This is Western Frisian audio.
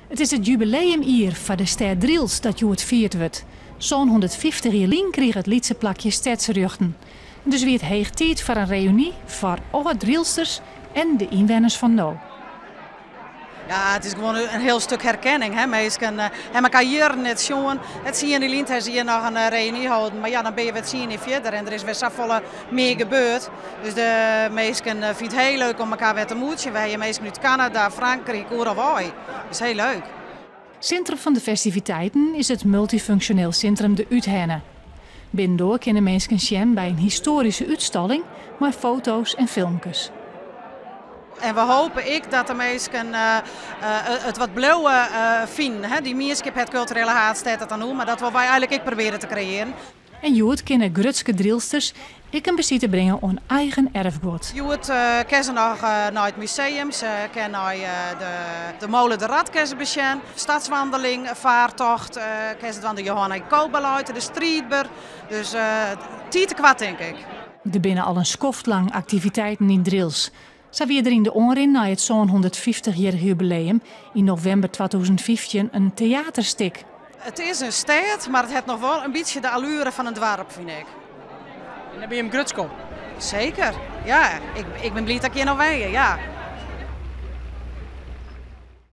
It is it jubileumjier foar de stêd Drylts dat hjoed fierd wurdt. 750 jier lyn krige it lytse plakje stedsrjochten. Dus wie it heech tiid foar in reüny foar âld-Drylsters en de ynwenners fan no. Ja, it is gewoan in hiel stik herkenning. Hè? Minsken ha elkoar jierren net sjoen. 10 jier lyn ha se hjir noch in reüny holden. Mar ja, dan binne je wer 10 jier fierder en der is wer safolle mear gebeurd. Dus de minsken fine it hiel leuk om elkoar wer te moetsjen. We hawwe minsken út Kanada, Frankryk, oeral wei. Dus hiel leuk. Sintrum fan de festiviteiten is it multyfunksjoneel sintrum De Utherne. Binnendoar kinne minsken sjen by in histoaryske útstalling mei foto's en filmkes. En we hoopje ek dat de minsken it wat bliuwe finen. Hè? Dy mienskip, it kulturele haadstêd dat dan noe, mar dat wolle wy eigentlik ek probearje te kreëarjen. En hjoed kinne grutske Drylsters ek in besite bringe oan eigen erfguod. Hjoed kinne se noch nei it museum, se kinne nei de mole De Rat kinne se besjen, stadswandeling, fartocht, kinne se dwaan de Johanna Jacobaleite, de Striidber. Dus tiid te koart, tink ik. Der binne al in skoft lang aktiviteiten yn Drylts. Sa wie der yn de oanrin nei it 750-jierrich jubileum yn novimber 2015 in teaterstik. It is in stêd, mar it hat noch wol in bytsje de alluere fan in doarp, fyn ik. En dêr binne jim grutsk op? Seker, ja. Ik bin bliid dat ik hjir noch wenje, ja.